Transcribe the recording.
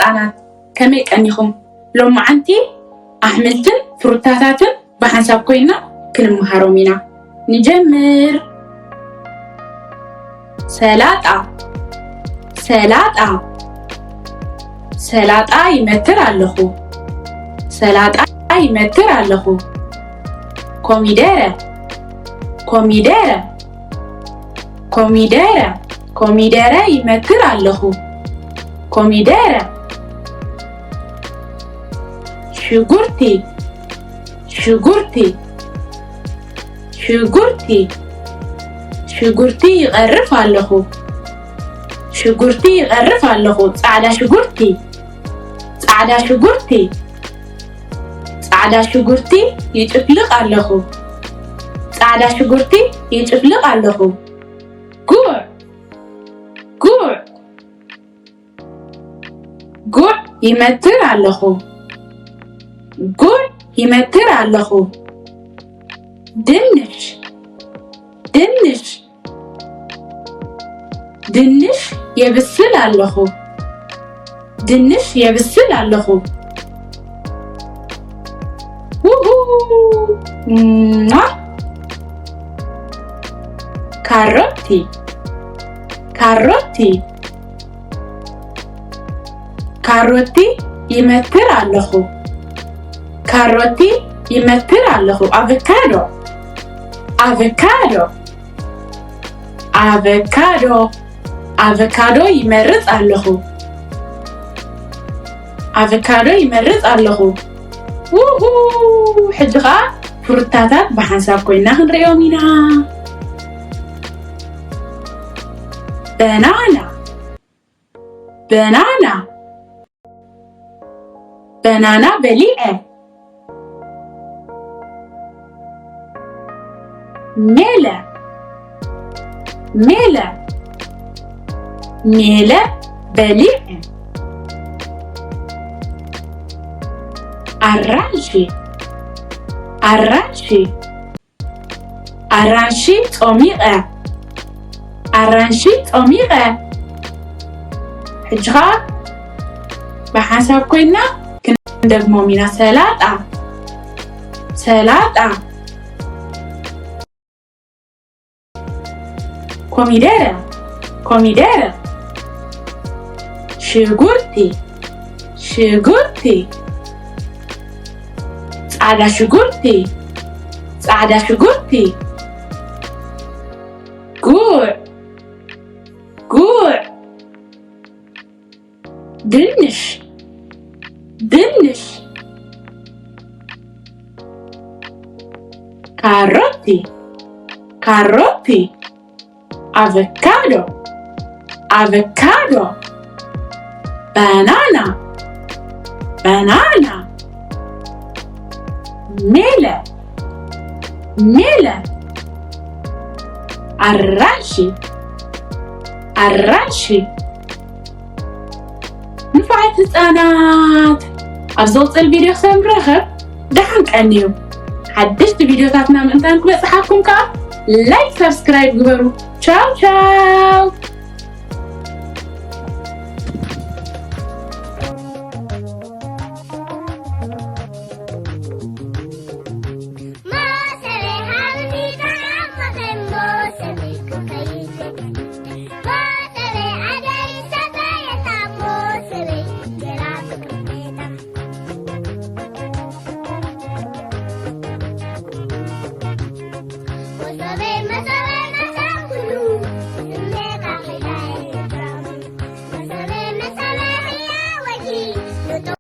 ህጻናት፣ ከመይ ቀኒኹም? ሎማዓንቲ ኣሕምልትን ፍሩታታትን ብሓንሳብ ኮይና ክንመሃሮም ኢና። ንጀምር። ሰላጣ፣ ሰላጣ፣ ሰላጣ ይመትር ኣለኹ። ሰላጣ ይመትር ኣለኹ። ኮሚደረ፣ ኮሚደረ፣ ኮሚደረ፣ ኮሚደረ ይመትር ኣለኹ። ኮሚደረ። ሽጉርቲ፣ ሽጉርቲ፣ ሽጉርቲ፣ ሽጉርቲ ይቐርፍ ኣለኹ። ሽጉርቲ ይቐርፍ ኣለኹ። ጻዕዳ ሽጉርቲ፣ ጻዕዳ ሽጉርቲ፣ ጻዕዳ ሽጉርቲ ይጭፍልቕ ኣለኹ። ጻዕዳ ሽጉርቲ ይጭፍልቕ ኣለኹ። ጉዕ፣ ጉዕ፣ ጉዕ ይመትር ኣለኹ። ጉዕ ይመትር ኣለኹ። ድንሽ፣ ድንሽ፣ ድንሽ የብስል ኣለኹ። ድንሽ የብስል ኣለኹ። ውሁ! ሟ! ካሮቲ፣ ካሮቲ፣ ካሮቲ ይመትር ኣለኹ። ካሮቲ ይመትር ኣለኹ። ኣቨካዶ፣ ኣቨካዶ፣ ኣቨካዶ፣ ኣቨካዶ ይመርጽ ኣለኹ። ኣቨካዶ ይመርጽ ኣለኹ። ውሁ! ሕጂ ኸኣ ፍሩታታት ብሓንሳብ ኮይና ክንርእዮም ኢና። በናና፣ በናና፣ በናና በሊዐ። ሜለ፣ ሜለ፣ ሜለ በሊዐ። ኣራንሺ፣ ኣራንሺ፣ ኣራንሺ ጾሚቐ፣ ኣራንሺ ጾሚቐ። ሕጂ ኸኣ ብሓንሳብ ኮይና ክንደግሞም ኢና። ሰላጣ፣ ሰላጣ፣ ኮሚደረ፣ ኮሚደረ፣ ሽጉርቲ፣ ሽጉርቲ፣ ጻዕዳ ሽጉርቲ፣ ጻዕዳ ሽጉርቲ፣ ጉዕ፣ ጉዕ፣ ድንሽ፣ ድንሽ፣ ካሮቲ፣ ካሮቲ፣ ኣቨካዶ፣ ኣቨካዶ፣ ባናና፣ ባናና፣ ሜለ፣ ሜለ፣ ኣራንሺ፣ ኣራንሺ። ንፉዓት ህጻናት፣ ኣብ ዝቕጽል ቪድዮ ክሳብ ንራኸብ ደሓን ቀንዩ። ሓደሽቲ ቪድዮታትና ምእንታን ክበጽሓኩም ከኣ ላይክ፣ ሳብስክራይብ ግበሩ። ቻው ቻው።